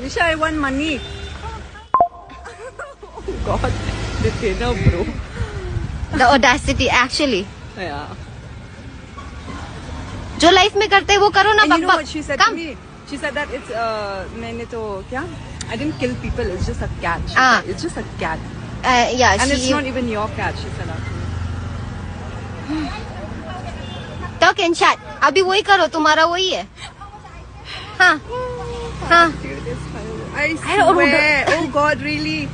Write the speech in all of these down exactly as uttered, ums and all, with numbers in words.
Nisha, I want money. Oh God, the tenor, bro. The audacity, actually. Yeah. जो लाइफ में करते हैं वो करो ना And you know बकबक what she said कम to me? She said that it's uh, मैंने तो क्या? I didn't kill people. It's just a cat. She Ah. said, it's just a cat. Uh, yeah, And it's she not even your cat. She said that to me. टॉक एंड चैट अभी वही करो तुम्हारा वही है हाँ हाँ I swear. Oh God, really?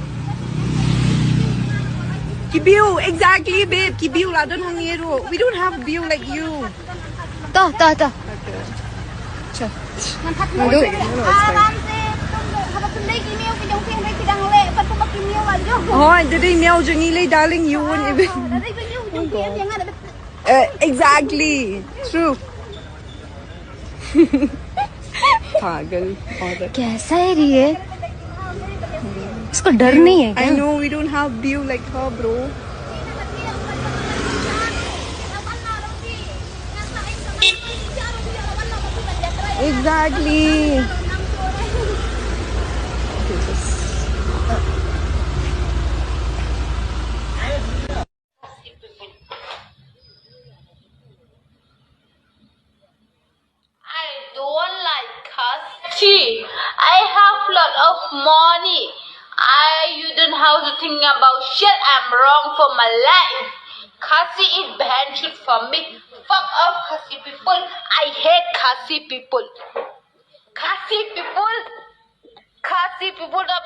Ki biu, exactly, babe. Ki biu la don hong yero. We don't have biu like you. तो तो तो Okay. चल One second, no, no, it's fine. Oh, did they miau jingile, darling? You won't even. Uh, exactly. True. पागल औरत. कैसा है रे ये इसको डर नहीं है I क्या know we don't have biu like her, bro. Exactly. I don't like Khasi. I have lot of money. I you don't have to think about shit. I'm wrong for my life. Khasi is banned shit for me. Fuck off Khasi people. I hate Khasi people. Khasi people. Khasi people da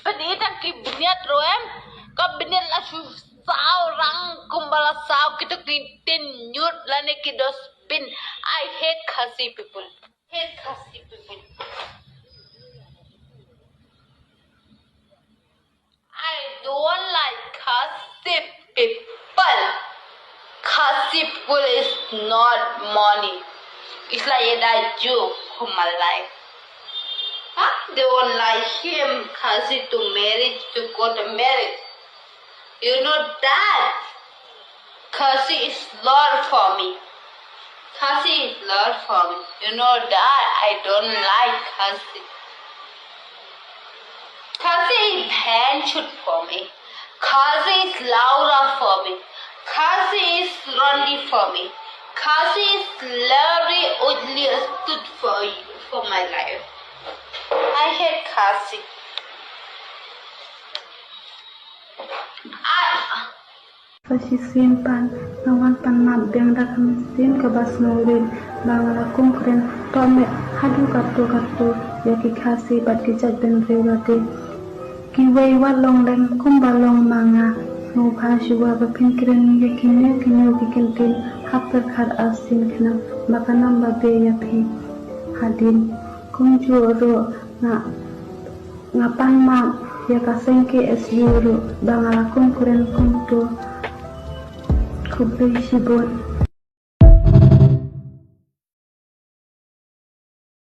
bniat ki bniat roem ka bniat la shu saw rang kumba la saw kito ki tin nyut lane ki dustbin. I hate Khasi people. Hate Khasi people. I don't like Khasi people. Khasi people is not money. It's like a joke for my life. I don't like him, Khasi to marriage, to go to marriage. You know that. Khasi is Lord for me. Khasi is Lord for me. You know that I don't like Khasi. Khasi is Bhanchut for me. Khasi is Laura for me. Khasi is Rondi for me. Khasi is Larry Udli Astut for you, for my life. I hate Khasi. I Sa shisien pat nga wan pan map biang da ka mynsiem kaba sngewrit ba nga la kum kren tohmet haduh katto katto ïa ki Khasi bad ki jaitbynriew lade. Kiwei wat long lem kumba long ma nga. Sngewbha shuwa ba phin kren ïa ki niew ki niew ki kyntien ha pyrkhat arsien khnang ba kan ym babe ïa phi hadien. Kumjuh ruh nga Nga pan map ïa ka seng K S U ruh ba nga la kum kren kumto. Khublei shibun.